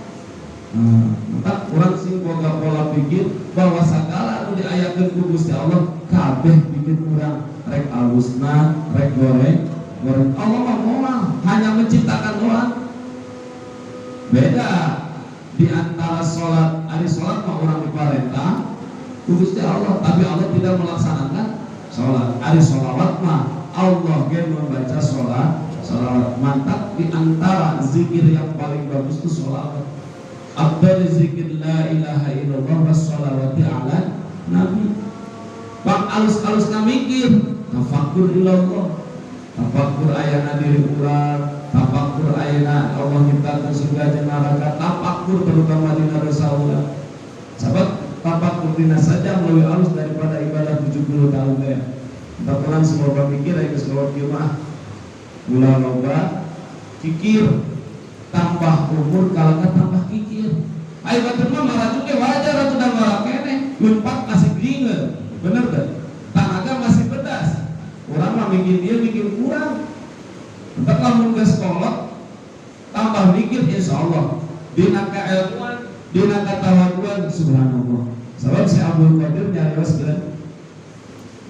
Nah, maka urang sing boga pola pikir bahwa sagala anu diayakeun ku Gusti Allah kabeh bikin urang rek alusna, rek goreng, goreng. Allah mah moal hanya menciptakan doang. Beda di antara sholat, ari sholat mah urang diparentah ku Gusti Allah, tapi Allah tidak melaksanakan sholat. Ari sholawat mah Allah ge membaca sholat, sholawat. Mantap di antara zikir yang paling bagus itu sholawat. Afdal zikir la ilaha illallah was sholawati ala nabi. Bang alus-alus mikir tafakur ilallah, tafakur ayana diri urang, tafakur ayana Allah nyiptakeun surga jeung neraka, tafakur terutama dina dosa urang. Sabab tafakur dina sajam leuwih alus daripada ibadah 70 tahun teh. Entah urang semua mikir aya geus kolot kieu mah. Ulah loba kikir, tambah umur kalangka tambah kikir. Ayo batur mah maraju ge wajar atuh da ngora keneh, lumpat masih dingin. Bener teh? Tanaga masih pedas. Urang mah mikir dia mikir kurang. Entah lamun geus kolot tambah mikir insyaallah dina kailmuan, dina katawaduan subhanallah. Sabab si Abdul Qadir nyarioskeun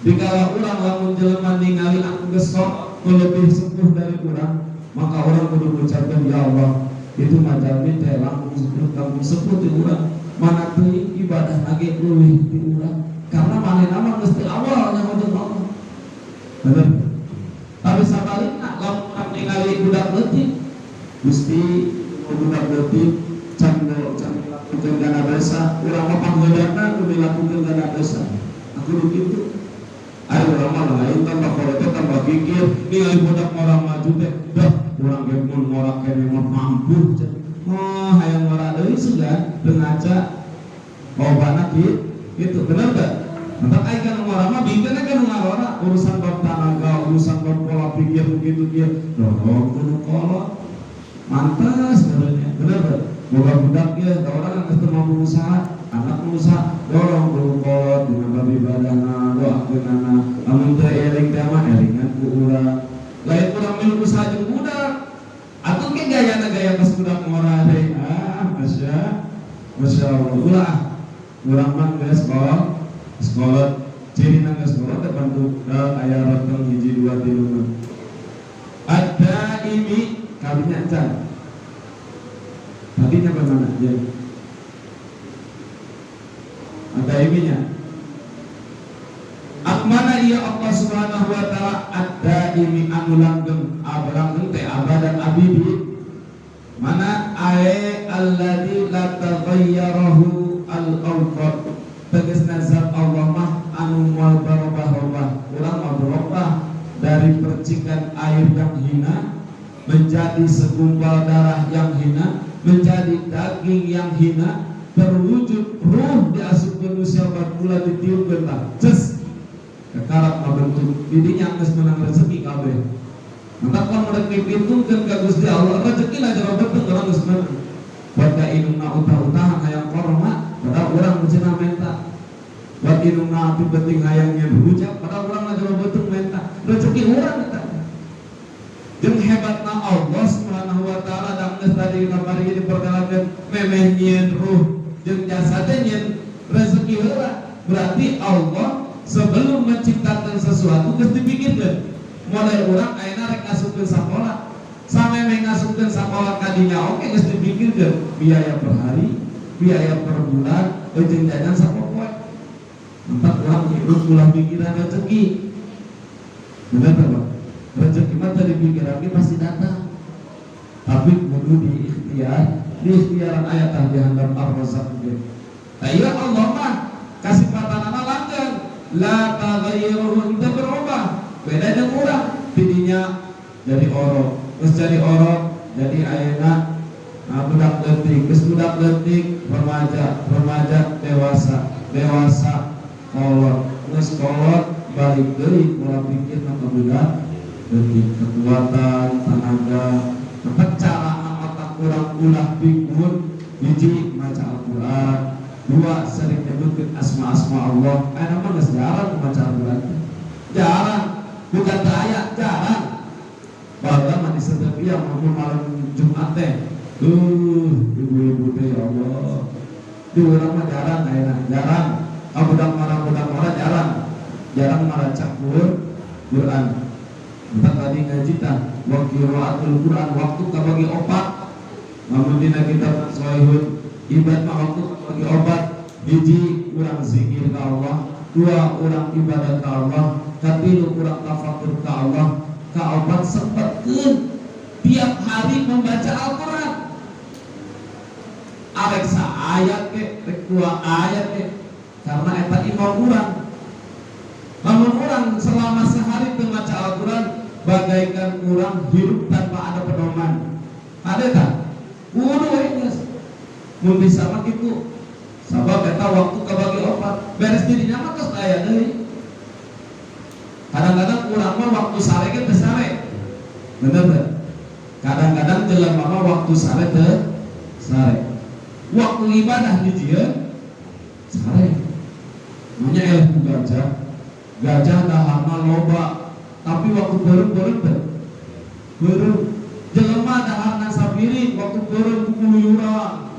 dikala urang lamun jelema ningali anu geus kolot lebih sepuh dari urang, maka orang kudu ngucapkeun ya Allah, itu mah jalmi teh langkung sepuh ti urang, mana teuing ibadah ge leuwih ti urang, karena manehna mah geus ti awal nyaho jeung Allah. Bener. Tapi sabalikna lamun urang ningali budak leutik, Gusti budak leutik can dilakukeun kana dosa, urang mah pangheulana kudu dilakukeun kana dosa. Aku kudu kitu. Ayo urang mah lain tambah kolot tambah kikir, ningali budak orang maju teh, dah urang ge mun ngora keneh mah mampu. Oh, hayang ngora deui sugan teu ngaca. Lobana kitu, bener teu? Mentak ai kana ngora mah bingkeun kan ngarora urusan bab tanaga, urusan bab pola pikir begitu kieu. Dorong kudu kolot. Mantas sebenarnya, bener teu? Boga budak ieu, da urang geus teu mampu usaha, anak usaha, dorong kudu kolot dina bab ibadahna, doakeunana. Lamun teu eling teh mah elingan ku urang. Lain urang milu usaha jeung budak. Atuh ge gayana gaya geus budak ngora deui. Ah, Masya Allah. Ulah urang mah geus kolot. Cirina geus kolot teh bantu aya roteng hiji dua tilu mah. Ada ini kalinya encan. Tadinya bagaimana? Ya. Ada ininya. Akmana iya Allah Subhanahu wa taala ada ini anu langgeng, langgeng teh abadan abidi. Mana ae alladzi la taghayyarahu al-awqat. Tegasna zat Allah mah anu moal barobah-robah. Urang mah berubah dari percikan air yang hina menjadi segumpal darah yang hina, menjadi daging yang hina, terwujud ruh diasupkeun usia bulan ditiupkeun tah. Ces. Kekarak ngabentuk didinya geus menang rezeki kabeh. Maka kalau mereka dipitungkeun ka Gusti Allah, rezeki lah jero beuteung urang geus menang. Buat ka indungna utah-utahan hayang korma, padahal urang cenah menta. Buat indungna api penting hayang nyeun rujak, padahal urang mah jero beuteung menta. Rezeki urang eta. Jeung hebatna Allah Subhanahu wa taala da geus tadi kamari diperkenalkeun memeh nyieun ruh jeung jasad nyieun rezeki heula. Berarti Allah sebelum menciptakan sesuatu geus dipikirkeun. Model urang ayeuna rek ngasupkeun sakola, samemeh ngasupkeun sakola kadinya oke geus dipikirkeun biaya per hari, biaya per bulan, jeung jajan sapopoe. Mentak urang hidup ulah pikiran rezeki. Bener teh, Pak? Rezeki mah teu dipikiran ge pasti datang. Tapi kudu diikhtiar, diikhtiaran aya tah dihandap Ar-Razzaq ge. Tah ieu Allah mah kasifatanana langgeng, la taghayyiruhu, teu berubah. Beda jeung urang, tidinya jadi orok, geus jadi orok, jadi ayeuna budak leutik, geus budak leutik, remaja, remaja dewasa, dewasa kolot, geus kolot balik deui pola pikirna ka budak leutik, kekuatan, tenaga, tetep cara otak urang ulah pikun, hiji maca Al-Qur'an, dua sering nyebutkeun asma-asma Allah. Ayeuna mah geus jarang maca Al-Qur'an. Jarang, bukan teu aya, jarang. Baheula mah disedepian mun malam Jumat teh. Ibu-ibu teh ya Allah. Di urang mah jarang ayeuna, jarang. Ah budak marah jarang. Jarang maraca Quran. Entah tadi ngaji tah wa qiraatul Quran waktu kabagi opat. Lamun dina kitab Sahihul Ibad mah waktu kabagi opat. Hiji urang zikir ka Allah, dua urang ibadah ka Allah, katilu urang tafakur ka Allah, kaopat sempetkeun tiap hari membaca Al-Quran. Arek saayat ke, rek dua ayat ke, karena eta imam urang. Lamun urang selama sehari teu maca Al-Quran, bagaikan urang hidup tanpa ada pedoman. Ada tak? Kudu we geus. Mun bisa mah kitu. Sabab eta waktu kabagi opat, beres dirinya mah tos aya deui. Kadang-kadang urang mah waktu sare ge teu sare. Bener teu? Kadang-kadang jelema mah waktu sare teu sare. Waktu ibadah dijieun sare. Manya eleh ku gajah. Gajah daharna loba, tapi waktu beureum-beureum teu. Beureum. Jelema daharna sapiring, waktu beureum kukuluyuran.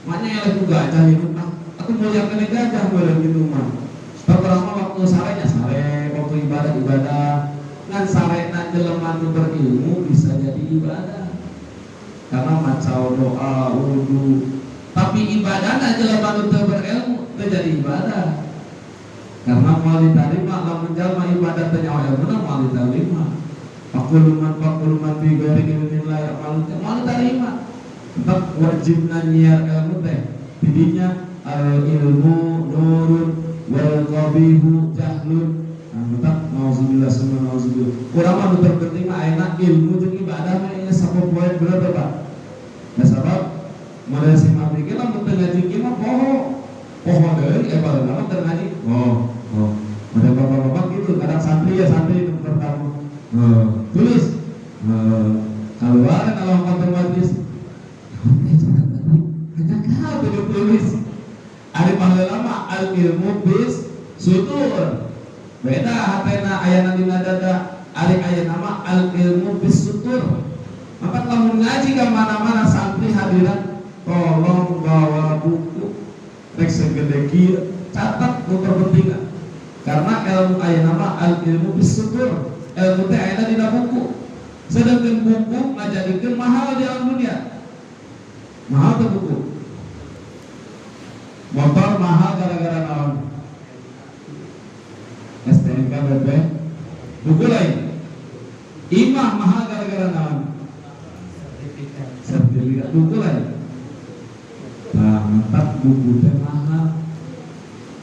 Manya eleh ku gajah hirup mah. Atuh mulia keneh gajah beureum kitu mah. Sebab urang mah waktu sarenya sare, waktu ibadah ibadah. Ngan sarena jelema nu berilmu bisa jadi ibadah. Karena maca doa, wudu. Tapi ibadahna jelema nu teu berilmu teu jadi ibadah. Karena moal ditarima lamun jalma ibadah teu nyaho ilmuna moal ditarima. Fakuluman bi ghairi ilmin la ya'malu teh moal ditarima. Tetap wajibna nyiar ilmu teh. Tidinya al ilmu nurun wal qabihu jahlun. Nah, tetap nauzubillah summa nauzubillah. Urang mah nu terpenting mah ayeuna ilmu jeung ibadah mah nya sapopoe bener teh Pak. Nah sabab model sim abdi ge lamun teu ngaji kieu mah poho. Poho deui baheula mah teu ngaji. Oh, oh. Model bapak-bapak gitu, kadang santri ya santri nu pertama. Tulis. Keluar kalau kantor majlis. Oke, jangan tadi. Hanya kau tulis. Ari baheula mah al ilmu bis sutur. Beda hatena ayana dina dada, ari ayana mah al ilmu bis sutur. Maka lamun ngaji ka mana-mana santri hadirat tolong bawa buku rek segede kieu, catat nu terpenting. Karena ilmu ayana mah al ilmu bis sutur. Ilmu teh ayana dina buku. Sedangkan buku ngajadikeun mahal di alam dunia. Mahal teh buku. Motor mahal gara-gara naon? STNK BP. Buku lain. Imah mahal gara-gara naon? Sertifikat. Buku lain. Nah, mantap buku teh mahal.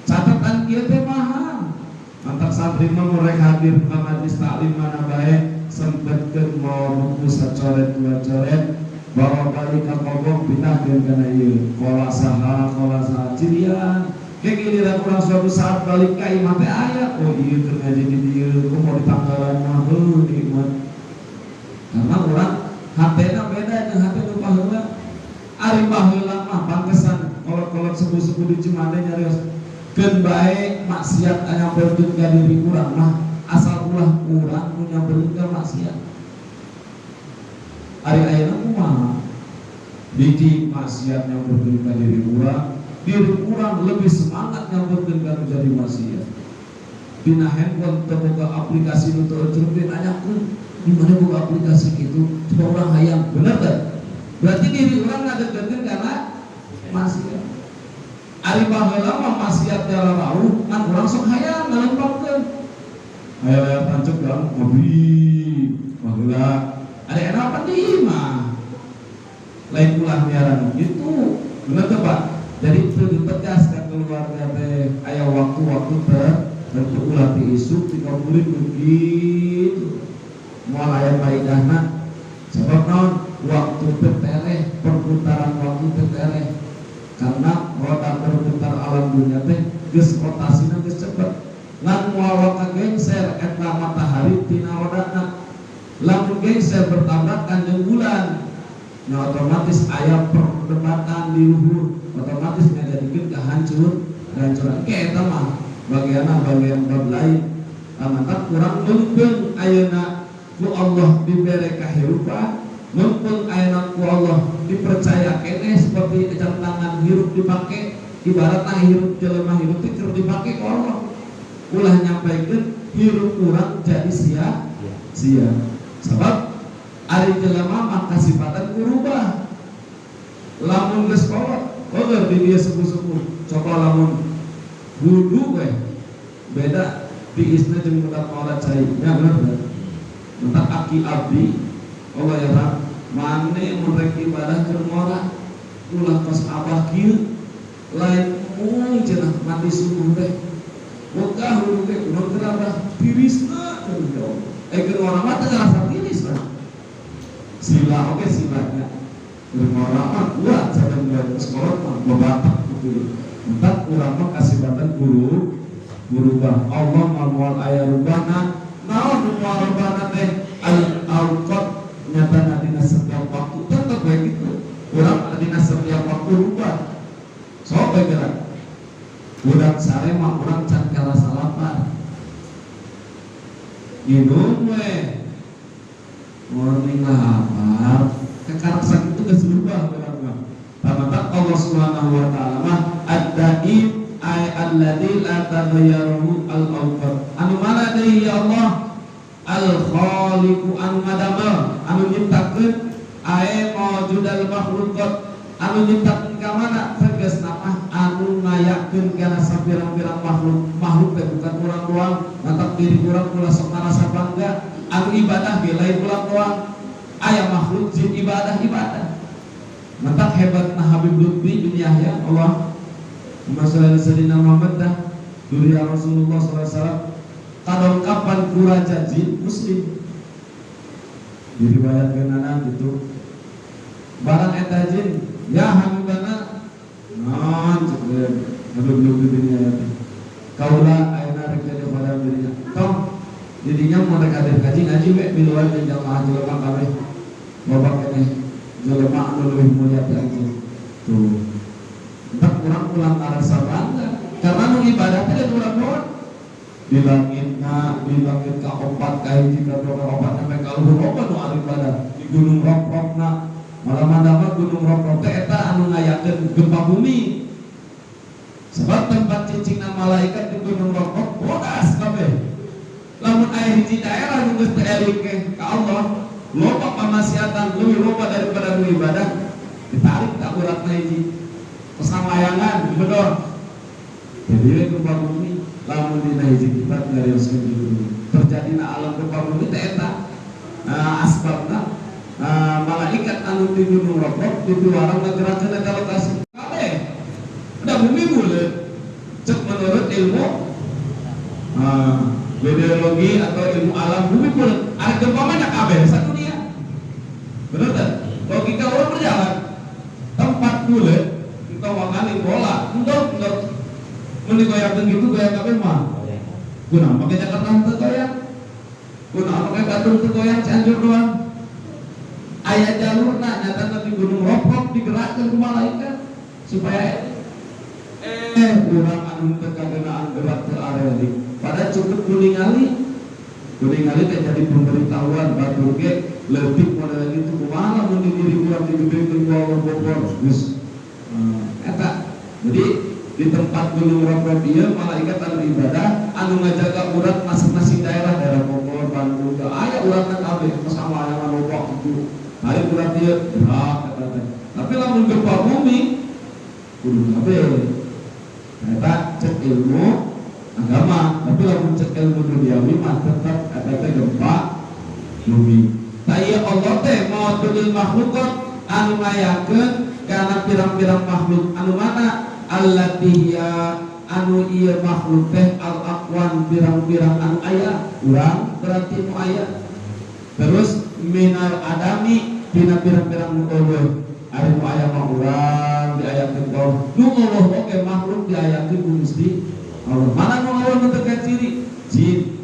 Catatan kieu teh mahal. Mantap santri mah mun rek hadir ka majlis taklim mana bae sempetkeun mawa buku sacoret dua coret bawa balik ka kobong pindahkeun kana ieu kola saha cirian. Kayak giliran urang suatu saat balik ka imah teh aya, oh ieu keur ngaji di dieu, kok mau ditanggalan mah heuh nikmat. Karena urang hatena beda jeung hate nu baheula. Ari baheula mah pangkesan kolot-kolot sepuh-sepuh di Cimande nyarios keun bae maksiat nyamperkeun ka diri urang mah asal ulah urang nu nyamperkeun ka maksiat. Ari ayeuna kumaha? Biji maksiat nyamperkeun ka diri urang, diri urang lebih semangat nyamperkeun ka nu jadi maksiat. Dina handphone teu boga aplikasi nu teu eucruk ditanyakeun, di mana boga aplikasi kitu? Coba urang hayang, bener teh? Berarti diri urang ngadeukeuteun kana maksiat. Ari baheula mah maksiat jalan rauh, kan urang sok hayang ngalempangkeun. Aya layar tancap dalam mobil, baheula. Ari enak apa di imah? Lain ulah miaran gitu, bener teh Pak? Jadi itu ditegaskan keluarga teh, aya waktu-waktu tertentu ulah ti isuk dikaburin begitu. Moal aya faedahna. Sebab naon? Waktu teh tereh, perputaran waktu teh tereh. Karena roda berputar alam dunia teh geus rotasina geus cepet. Ngan moal waka gengser eta matahari tina rodana. Lamun gengser bertabrakan jeung bulan, nah otomatis aya perdebatan di luhur, otomatis ngajadikeun kehancuran. Ke eta mah bagianna bagian bab lain. Mantap kurang meungpeung ayeuna ku Allah dibere kahirupan, meungpeung ayeuna ku Allah dipercaya keneh seperti jam tangan hirup dipake, ibaratna hirup jelema hirup teh keur dipake ku Allah. Ulah nyampaikeun hirup urang jadi sia-sia. Sebab ari jelema mah kasipatan kurubah. Lamun geus kolot, oh di dia sepuh-sepuh. Coba lamun wudu we beda tiisna jeung budak maorat cai. Ya bener bener. Mentak aki abdi Allah ya Rab, mane mun rek ibadah keur ngora ulah kos abah kieu lain mung cenah mandi subuh teh. Wegah wudu teh kunaon keur abah tirisna keur ya Allah. Keur ngora mah teu ngarasa tiris lah. Sila oge silanya. Keur ngora mah kuat saben bae geus kolot mah babatak. kitu. Entak urang mah kasibatan guru berubah. Allah moal aya rubahna. Naon nu moal rubahna teh? Al auqat nyatana dina setiap waktu tetep we kitu. Urang dina setiap waktu rubah. Sok we geura. Urang sare mah urang can karasa lapar. Minum we. Morning lapar. Kekarak sakitu geus rubah urang mah. Tamatak Allah Subhanahu wa taala mah ad-daim ay alladzi la taghayyaruhu al-awqat. Anu mana deui ya Allah? Al-khaliqu anu ngadamel, anu nyiptakeun ae mawjudal makhluqat, anu nyiptakeun ka mana? Tegasna mah anu ngayakeun kana sapirang-pirang makhluk. Makhluk teh bukan urang doang, matak diri urang ulah sok ngarasa bangga. Anu ibadah ge lain urang doang. Aya makhluk jin ibadah ibadah. Matak hebatna Habib Lutfi bin Yahya, Allah Masalah Sayyidina Muhammad dah duriya Rasulullah sallallahu alaihi wasallam kadongkapan ku raja jin muslim diriwayatkeunana gitu. Barang eta jin ya habibana naon cek Habib Lutfi bin Yahya teh kaula ayeuna rek jadi khodam dirinya tong didinya mun rek hadir ngaji ngaji we miluan jeung jamaah jelema kabeh loba keneh jelema anu leuwih mulia ti anjeun tuh. Entak urang ulah ngarasa bangga karena nu ibadah teh urang doang di langitna, di langit ka opat ka hiji ka dua ka opat sampai ka luhur opat nu anu ibadah di gunung Roprokna. Malah mandama gunung Roprok teh eta anu ngayakeun gempa bumi sebab tempat cicingna malaikat di gunung Roprok bodas kabeh. Lamun aya hiji daerah nu geus teu eling ka Allah, loba pamaksiatan leuwih loba daripada nu ibadah, ditarik ka uratna hiji pesan layangan dibedor jadi gempa bumi. Lamun dina hiji kitab ngarioskeun gitu terjadina alam gempa bumi teh eta asbabna malaikat anu di gunung Roprok di warang ngagerakeun eta lokasi kabeh. Udah bumi buleut cek menurut ilmu geologi atau ilmu alam bumi buleut ada gempa mah kabeh sadunia. Bener teh? Logika orang berjalan tempat buleut kita wakali bola endok endok mun digoyangkeun gitu goyang kabeh mah kunaon make Jakarta teu goyang, kunaon make Bandung teu goyang, Cianjur doang. Aya jalurna nyatana di gunung Roprok digerakkeun ku malaikat supaya urang anu teu kageunaan gerak teu arelik pada cukup kuningali kuningali teh jadi pemberitahuan batur ge leutik model gitu kumaha mun di diri urang digedekeun ku Allah Bogor geus eta. Jadi di tempat gunung Roprok ieu malaikat anu ibadah anu ngajaga urat masing-masing daerah, daerah Bogor, Bandung, teu aya uratna kabeh sama aya loba kitu. Ari urat ieu gerak eta teh. Tapi lamun gempa bumi kudu kabeh. Eta cek ilmu agama, tapi lamun cek ilmu duniawi mah tetep eta teh gempa bumi. Tah ieu Allah teh mawjudil makhluqat anu ngayakeun kana pirang-pirang makhluk anu mana allati hiya anu ieu makhluk teh al aqwan pirang-pirang anu aya urang berarti nu aya terus minal adami tina pirang-pirang nu eueuh. Ari nu aya mah urang diayakeun ku Allah, nu eueuh oge makhluk diayakeun ku Gusti Allah. Mana nu eueuh nu teu kaciri? Jin,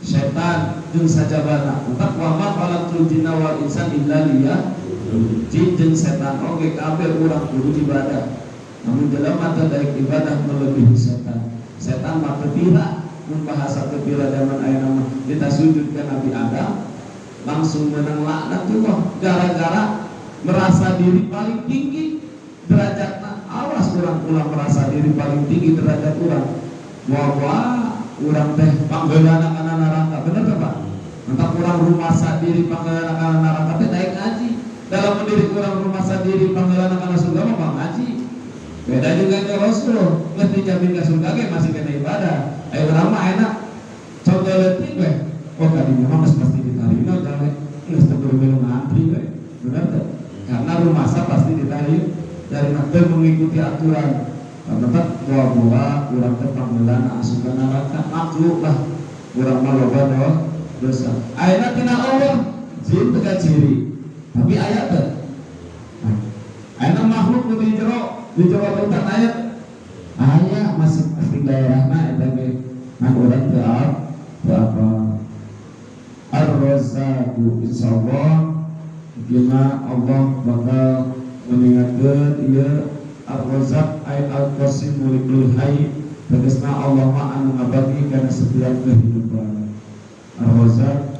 setan jeung sajabana. Entak wa ma khalaqtul jinna wal insa illa liya'budun. Jin jeung setan oge kabeh urang kudu ibadah. Namun jelema teu daek ibadah melebihi setan. Setan mah teu pira, mun bahasa teu pira zaman ayeuna mah kita sujud ka Nabi Adam langsung menang laknatullah gara-gara merasa diri paling tinggi derajatna. Awas urang ulah merasa diri paling tinggi derajat urang. Wah, urang teh panggeulana kana neraka. Bener teh Pak? Mantap urang rumasa diri panggeulana kana neraka teh naik ngaji. Dalam diri urang rumasa diri panggeulana kana surga mah bang ngaji. Beda juga ke Rasul, geus dijamin ke surga ge masih kena ibadah. Ayo urang mah enak. Contoh leutik we. Oh kadinya mah geus pasti ditarima gawe. Geus teu kudu milu ngantri we. Bener teh? Karena rumasa pasti ditarik dari teu mengikuti aturan. Tetap buah-buah urang teh panggeulana asup ka neraka makhluk lah. Urang mah loba dosa. Ayeuna tina Allah jin teu kaciri. Tapi aya teh. Ayeuna makhluk nu di jero hutan aya daerahna eta ge ngan urang teu apa. Ar-Razzaqu, insyaallah gimana Allah bakal mengingatkan ieu Ar-Razzaq ay al-Qasim mulikul hayy, tegasna Allah mah anu ngabagi kana setiap kehidupan. Ar-Razzaq.